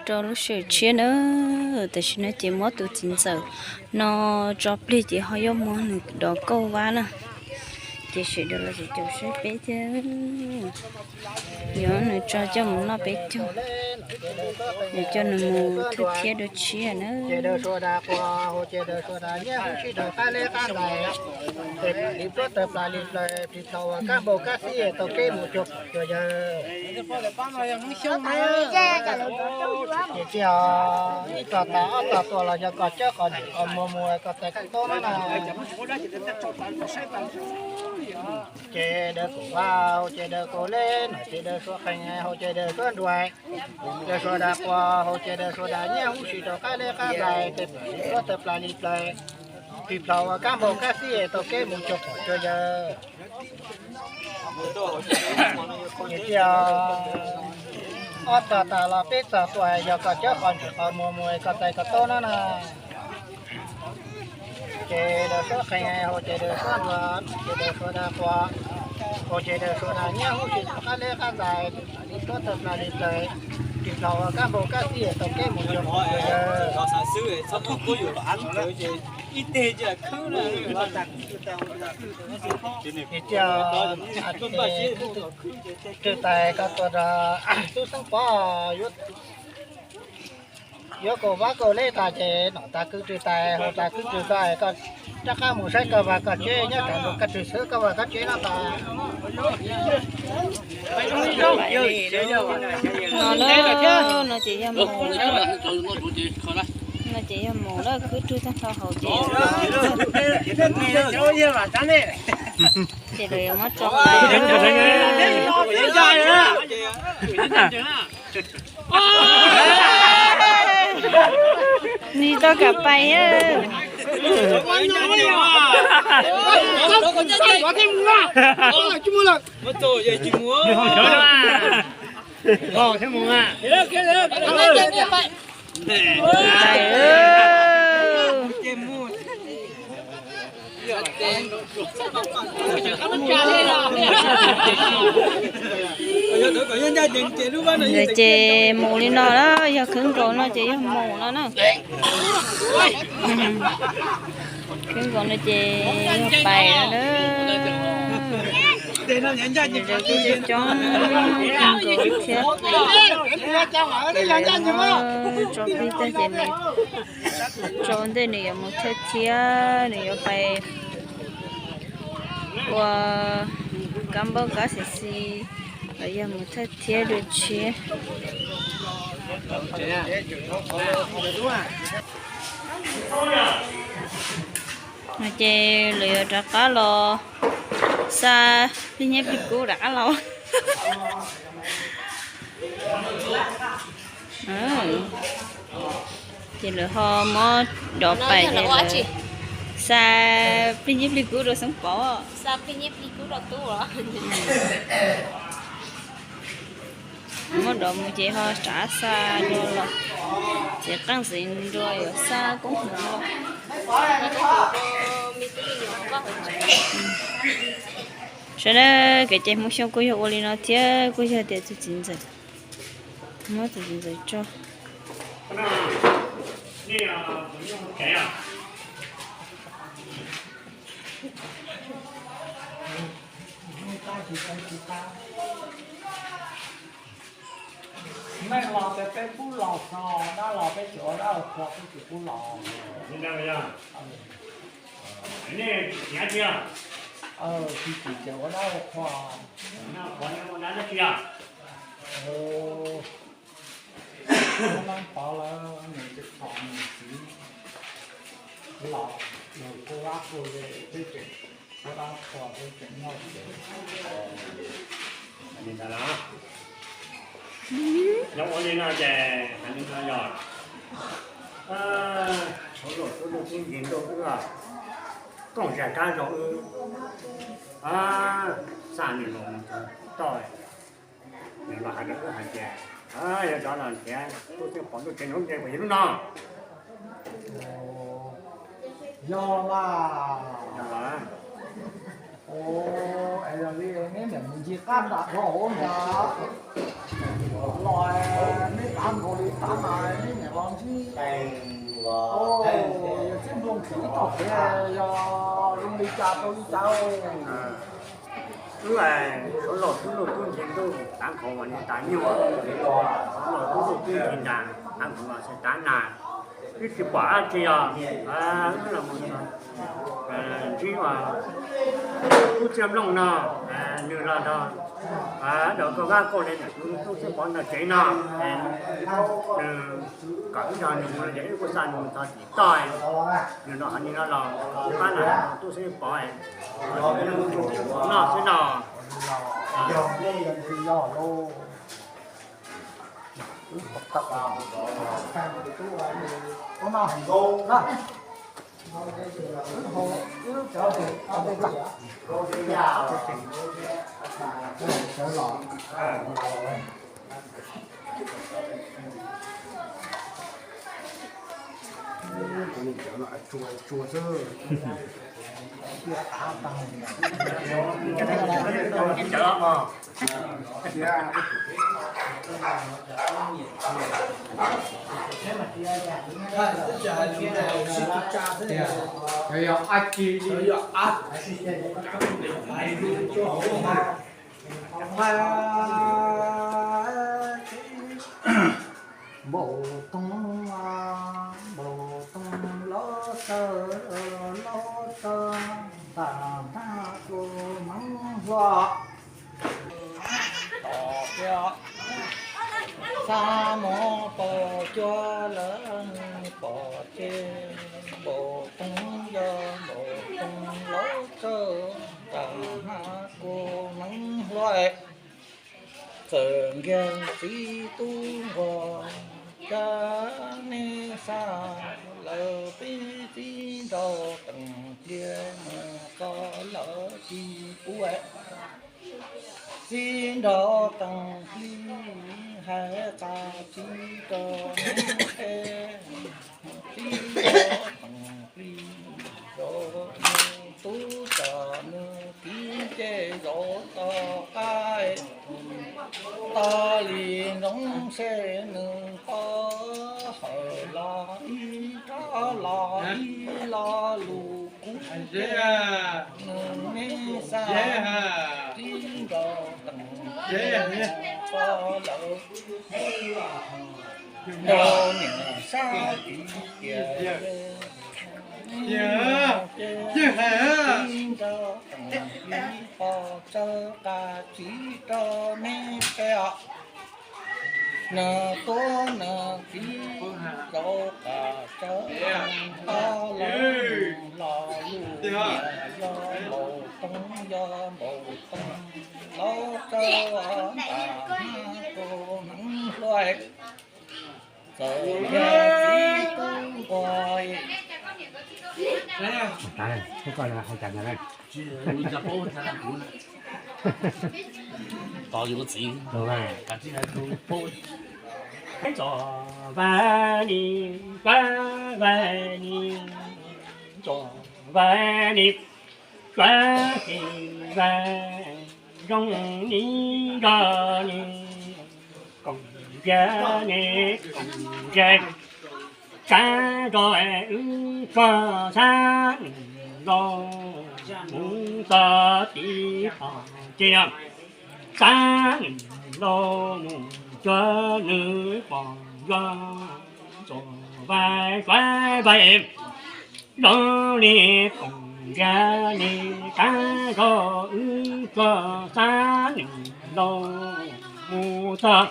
rau lub sij hawm tshiab na. Tam sim no ces muab tus txiv ntxawm no tso plig ces ho yuav muab nws dov kauj vab na. Ces sawv daws los caum saib peb thiab. Yuav nws tso coj mus noj peb caug, yuav coj nws mus thwj thiab dua tshiab na. Li plaub tawg plas li plaws, plis thaum uas kab npau kab xib tau keb mus cuag pom cuag yawg. Ces txiv os, ib tog tas ob tog tuaj los yog koj cawb qos ntsim qos muag mus koj txais koj taub no na. Ces daws kuv vaj hauv ces daws kaus leb, nom ces daws suav qees hauv ces daws suav nruas, daws suav dag quas hauv ces daws suav dag nyiaj huv si rau qab leb qab ntais, tej plis plaub tawg plas li plaws, plis thaum uas kab npau kab xib tau keb mus cuag pom cuag yawg. Ces txiv os, ob tog tas los peb tog tuaj yog koj cawb qos ntsim qos muag mus koj txais koj taub no na. Ces daws suav qees hauv ces daws suav nruas, ces daws suav dag quas hauv ces daws suav dag nyiaj huv si rau qab leb qab ntais, plis plaub tawg plas li plaws, plis thaum uas kab npau kab xib tau keb mus cuag pom cuag yawg. Ces txiv os, twb tais koj tuaj rau tub Xeeb Pov, yuav kaus vab kaus leb tas ces nom tas kwv twg tais hauv tas kwv twg koj, koj rov qab mus saib koj vaj koj tsev nyob tas koj twg xwb koj vaj koj tsev no tas. No na, no ces yog mus, no ces yog mus lawm khwb rwg tag nrho hauv ces, ces lawv yuav muab tso pais. Nws tsis tau kam pais. Ces mus li no na, yog khwb nkaus no ces yog mus no na. Khwb nkaus no ces yog pais no na. Ces coob coob khwb nkaus thiab. Tso plig tag ces nws, tso ntej nws yuav mus thawj thiab nws yuav pais ua kab npauj kab xib xis los yog mus thawj thiab dua tshiab. No ces lawv yuav rov qab los xa plig nyiaj plig kub rov qab los. Ces lawv ho muab dov pais ces lawv xa plig nyiaj plig kub rau Xeeb Pov. Muab dov mus ces ho rov xa dua los, ces qeej xeev dua yuav xa koob hmoov los. Sawv daws, kev cai Hmoob Xyooj kuj yog ua li no thiab, kuj yog tias tus txiv ntxawm, muab tus txiv ntxawm tso. Neeg los tias peb pub los txog, dab los peb tseem ua dab ua qhua, peb tseem pub los. Tsis tsim tseem ua dab ua qhua. Neej Pov lawv niam txiv los nws kuj vab kuj ze, peb tseem ua dab qhua peb tseem noj ces li ntawd los. Yog ua li no ces hais li no yog, txhua luaj txhua luaj tub nkeeg nrauj wb, kooj zaj kab zoo wb, xa nws los mus tod, nws los hais rau wb hais tias yog cov los nrhiav tub Xeeb Pov ntuj tsev nyob nce puas yog lub no? Yog mas. Yog los. Es yog li neb niam mus ncig qab nram dhau hauv ntag. Los, nej tav nkaus li tav mas nej niam los ntsib. Yog txij nplooj ib tog kev yog zoo li cas rau li cas? Wb suav laus tub luj tub nce ntuj tav nkaus uas niag tav nyuj, suav laus tub luj tub nce nras tav nkaus los xav tav nas, wb tsis pom dab tsi os. Wb los mus ntsib uas tub Txiaj Nplooj no, nws los nrog rau koj Vaj Kauj li ntawm tus tub Xeeb Pov ntawm tsev no, nws kom wb nrog nws mus los ces wb kuj xa nws mus txog tim toj, nws nrog qhov ntawd no los pab nws tub Xeeb Pov noj xwb no. Npau toog, npau toog los txawj, los txawj, ntam nag kuj hmoov hlo. Tom tias xa mov pom cuag lawv pom ces npau toog yog npau toog los txawj, ntam nag kuj hmoov hlo. Txawm nkiag txiv tub nquag, cas nej xa lawv peb txiv nraug teem pliag mus txog lawv tsis pub. Txiv nraug teem plig hais qab txiv rau neb, txiv nraug teem plig zov nws tub, tsam nws txiv ces zov tau qab. Tag li ntsoov seb nws pov hawm los ib rab los ib lo lus kub, nws neb xa txiv nraug teem plig txog lawm. Nraug niam sab tid tias, ces txiv nraug teem plig pov tsawg qab txiv rau neb peb os. Nws tub nws txiv zov qab tsawg, nws pov los lus niam yog npau toog yog npau toog los txawj, ntam nag kuj hmoov hlo. Txawm yog txiv tub nquag. Tos yuav txiv, kav tsij hais tus paub. Txom Vaj Nis, Suav Vaj Nis, Txom Vaj Nis, Suav Sis Vaj, zoo ni nrog ni, koom ntiag ni koom ntiag, sab nrog wb txog sab nws laus mus txog tim pom ces, sab nws laus mus cuag nws pom yuav Txom Vaj, Suav Vaj, zoo li koom ntiag li sab nrog wb txog sab nws laus mus txog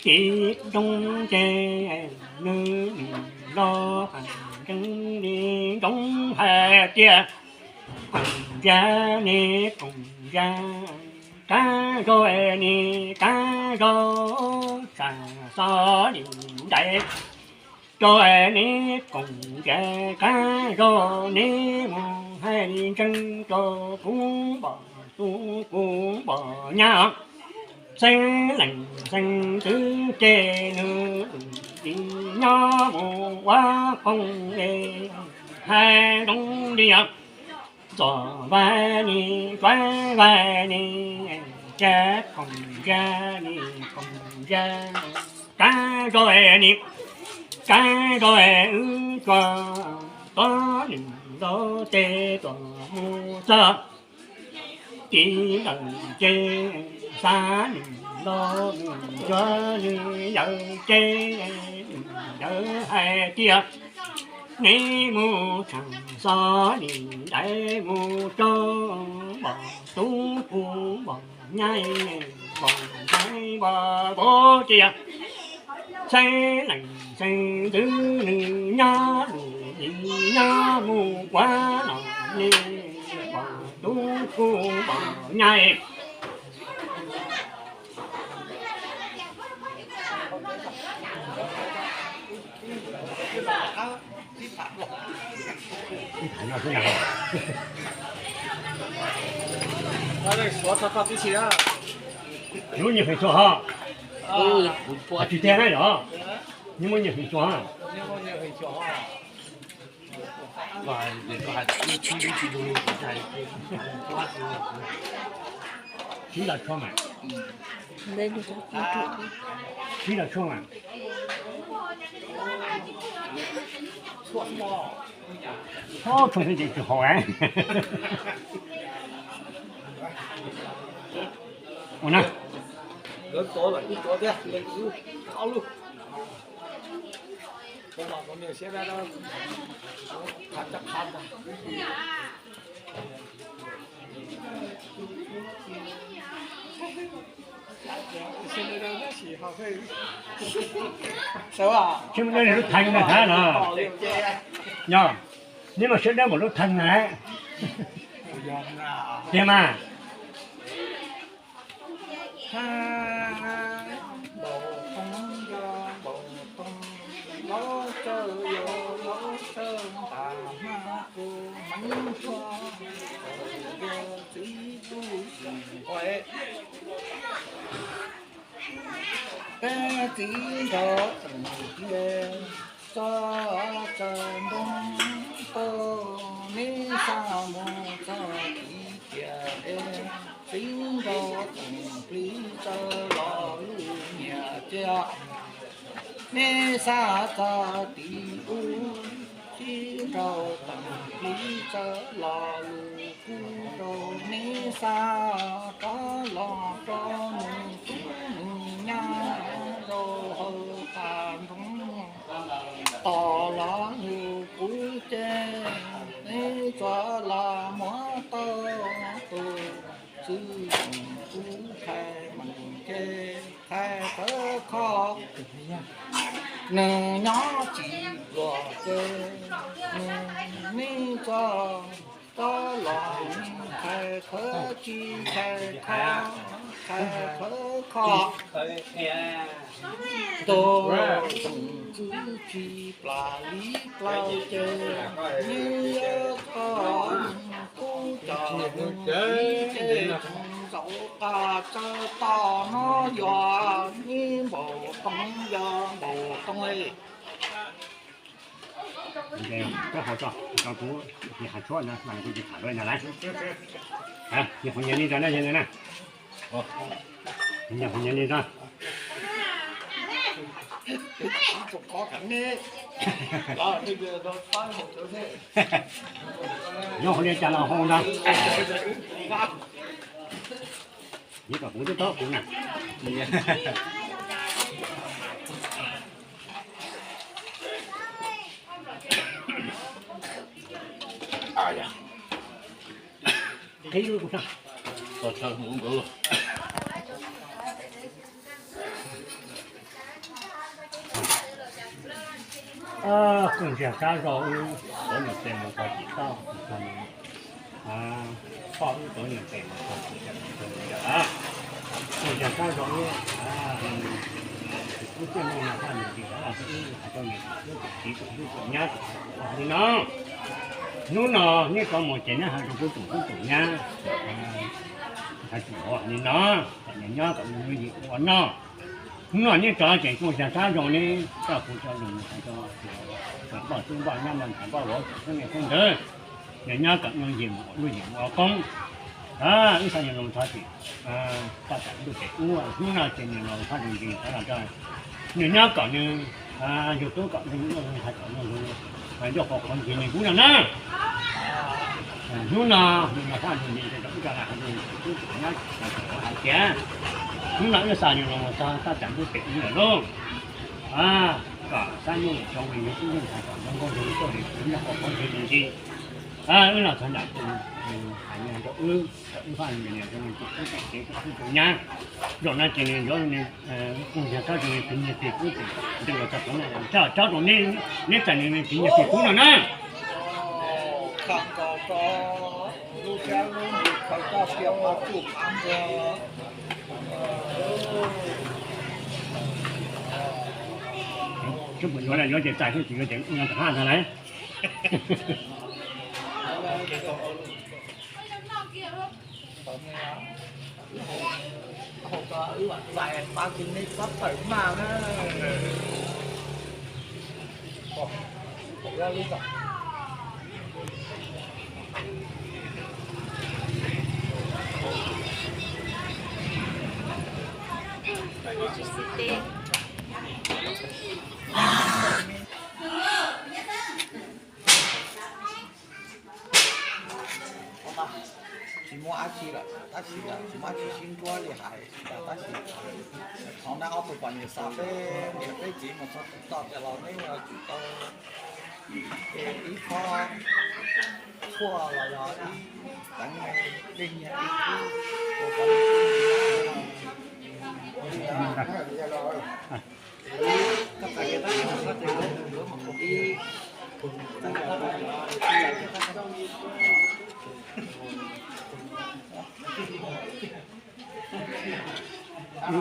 tim roob ces nws laus hais ntseeg li ntsoov hais tias, koom ntiag ni koom ntiag, rab zaub ni rab zaub, tsam xov li ntais rau neb koom ntiag rab zaub, neb mus hais li ntseeg rau kuv npom tub kuv npom nyab, xeeb leej xeeb ntxwv ces nws tus txiv nyob mus ua koog es hais zoo li os. Txom Vaj Nis, Suav Vaj Nis, Kab koom ya ni koom ya, kab zog ni, kab zog wb tsuag, tob nws ntaub tes tuaj mus txog tim ntawm ces, xav nws ntaub nws cuag nws yawm ces, nws yawm hais tias, neb mus tsham xov nim dais mus rau npog tub pub npog nyab, npog nyab npog tub tias, xeeb leej xeeb ntxwv nws nyob mus ib nyob mus ua no ne, npog tub pub npog nyab. Nws muaj nyias feem xyuam hos? Tsis tiag na yom? Nws muaj nyias feem xyuam hos? Sib los tshuaj mas. Sib los tshuaj mas. Tshuaj xwb ces tsis haum. Ua na. Sib muaj dawb lub theej na hab no. Yog, neb muaj sib dawb npaum lub theej na. Tiag mas. Npaum toob yog npaum toob, laub tsawb yog laub tsawb, ntas hmab kuj meev tshuaj, yog txiv tub sim nqaim. Peb txiv nrog Toom Plig txog tsaws ntoo tau, neb xa mus txog tid tias es txiv nrog Toom Plig txawj los lus nyiam cia. Neb xa txog tid ub, txiv nrog Toom Plig txawj los lus kub rau, neb xa rov los rau nws tub nws nyab rau hauv qab ntoo. Tos los lus kub ces neb tsuas los muab tau tus txwv kub qhais meem ces qhais qhawv kho. Nws nyob tsis luag ces nws neb tsuas rov los qhais qhawv tsis qhais kho, qhais qhawv kho. Tus Toom Plig tsis plam li plaub ces neb yuav txog tub coj nws ces tseem zaum qas tsaws tos no yog neb npaum toob yog npaum toob li. Koj hais tso, kuv hais tshuab ntawd mas kuv tsis tham lawm ntag lauj. Nyias qhuav nyias li ntawd na, yog ntawd na. Nyias qhuav nyias li ntawd. Nyob hauv li cas los hau ntag. Nyob kom kuv twb tob kuv na. Qhib lub kuv sab. Kuj ntsia sab zog wb tuav nws tes mus txog tim toj, poj wb tuav nws tes mus txog tim toj, kuj ntsia sab zog wb, tus tub txij neej no haj nws tsis hais rau nws tus tub tus kiv tus hlub tus nyab li no. Hnub no neb rov mus ces neb hais rau kuv tus tub tus nyab, hais tsis ua li no, kom nws nyob kom nws yim ua noj. Hnub no neb rov ces kuj ntsia sab zog neb coj kuv cov lus hais rau npoj tub npoj nyab npoj ntxhais npoj vauv txhua leej txhua tus, nws nyob kom nws yim mus ua lub yim ua qoob. Wb xa nws los txog tim, taj tsam ntuj pem ub, hnub no ces nws los thaj nws nti thov los rau nws nyob kom nws yug tub kom nws ntxhais kom nws ncauj qhov qhov ntxhais nws kub no na. Hnub no nws los thaj nws nti rau wb rau hais nws tub nyob hais tias hnub no wb xa nws los txog taj tsam ntuj pem ub lawm lauj, kom xab nyuj zoo li yug tub yug ntxhais kom zoo nkauj zoo nraug li nyob qhov qhov ntxhais nws nti. Wb los txog nram tus hais rau wb, kom wb faj nws niam rau nws tus tub txom kev rau wb tus nyab. Zaum no ces nws yuav nws ua yog tsob zoo li tiv nyiag tig kub ces nws los txog tod na, tsob tsob rau neb txais nws tiv nyiag tig kub no na. Tsis pom yuav, yuav ces txais xwb, tsis yuav ces ua rov qab ntag lauj. Tsis muaj dab tsi lawm, tab sis tsis muaj dab tsi sib ntsuab li hais, tab sis thov neb ob tug poj niam xa peb niam peb txiv mus txog tom ces los neb yuav tsum tau ib qho tshuaj los yog ib teev dej nyiag ib kub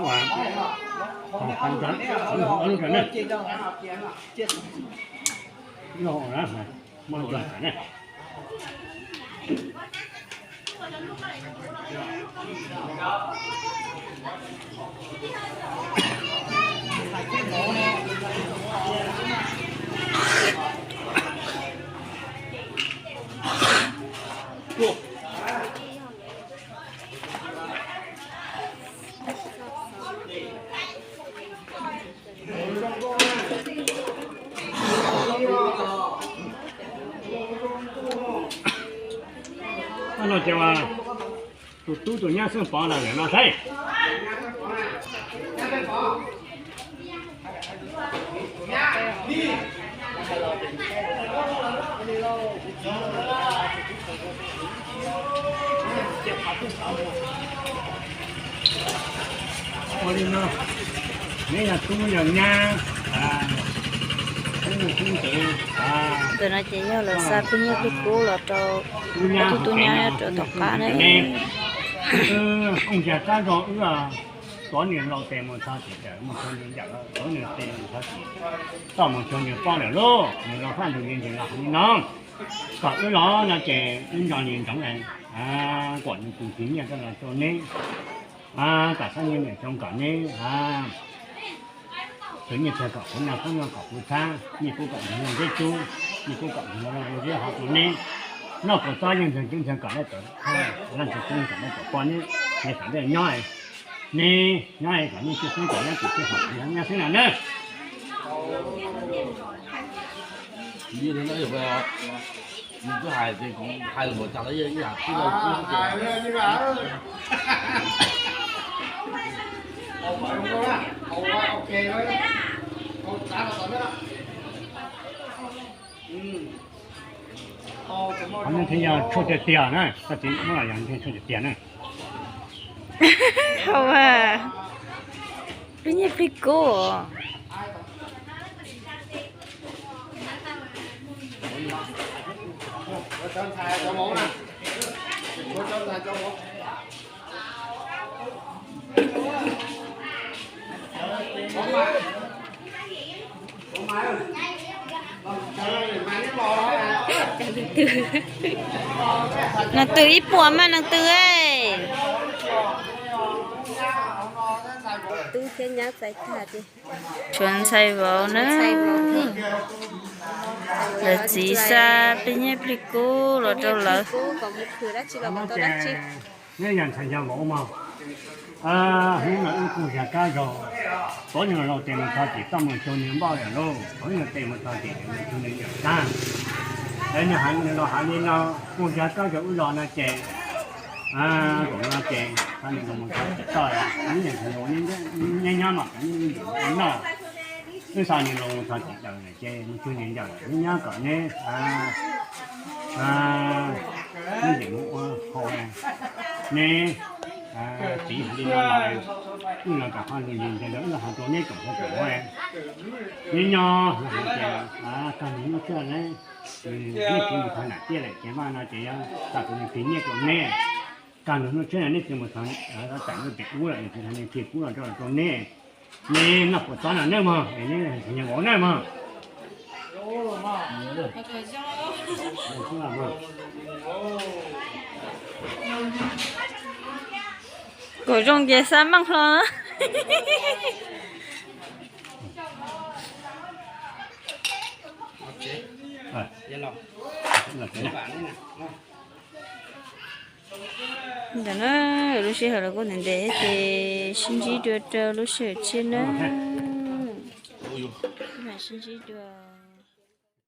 ua No ces tus tub tus nyab xeeb pov lawm no saib. Ua li no, neb yog tub yog nyab, xeeb ntxwv, xeeb ntxwv. Ntawm no ces yog lawv xa plig nyuag plig kub los rau tub nyab rau tom qab ne. Wb ua yog tsob zoo, wb tuav nws laus tes mus txog tim tawm, mus xyuas nws yawm, tuav nws tes mus txog tim toj mus xyuas nws poj lawm lauj, nws los faj nws li ntawd los li no. Kom wb los no ces wb nco nws ntsoov, kom nws tus txiv nyiaj rau los rau neb, kom xab nyiaj niam xyoo kom neb, tus nyiaj txiag kom kuv noj, xab nyiaj kom kuv txhab, nyiaj kub kom nws noj zeb cub, nyiaj kub kom nws noj zeb hov rau neb. Noj kuv txob yeej ntxhee ceeb ntxhee kom neb tawm, leej txiv tub kom neb tawm poj neb, neb kom neb nyob, neb nyob kom neb txiv tub kom neb txiv tub hov nyob xwb no na. Nws twb hais tias kuv hais lus ua cas los yeej ib yam tib leeg xwb. Qhov no thiaj yog tshuaj tiag tiag na, koj txiv muab los yog thiaj tshuaj tiag tiag na. Hau a, plig nyiaj plig kub. Neeg twg ib puas mas neeg twg. Tub thiab nyab txais tag ces tshuav ntxhais vauv na. Lawv txiv xa plig nyiaj plig kub los rau lawv. Neb yog ntxhais Nchoo Vauv mog? Hnub no wb kuj yog kab zog, tod nws los tes mus txog tim toj mus xyoo nws npauj yom lauj, tod nws tes mus txog tim mus xyoo nws yawm tag. Es nws los hais li no, kuj yog kab zog wb los no ces, zaum no ces nws los mus txog tim toj, neb yog ntxhais Nchoo Vauv, neb nyob mas kom neb noj. Wb xa nws los mus txog tim daws lawm ces mus tsug nws ncauj lawm, neb nyob kom neb, neb nce mus ua hau, neb txiv hais li no los, wb los kom ho lus ntawd wb los hais rau neb tsoom hauv paus, neb nyob los hais tias tag nws hnub tshiab ne, neb txiv mus thov nam tiaj lawm ces vaj no ces yuav xa tus nws tig nyiaj rau neb. Tag nws hnub tshiab no neb txiv mus thov tam nws pem ub lawm, nws txiv thov nws tig kub los rau rau neb. Neb noj puas txob no nawb mog, es neb ntxhais Nchoo Vauv nawb mog. Kom zoo ces xa meej hlo. Ntawm no lub sij hawm los kuj ntev ntev ces sib ntsib dua rau lub sij hawm tshiab nawb. Sib ntsib dua.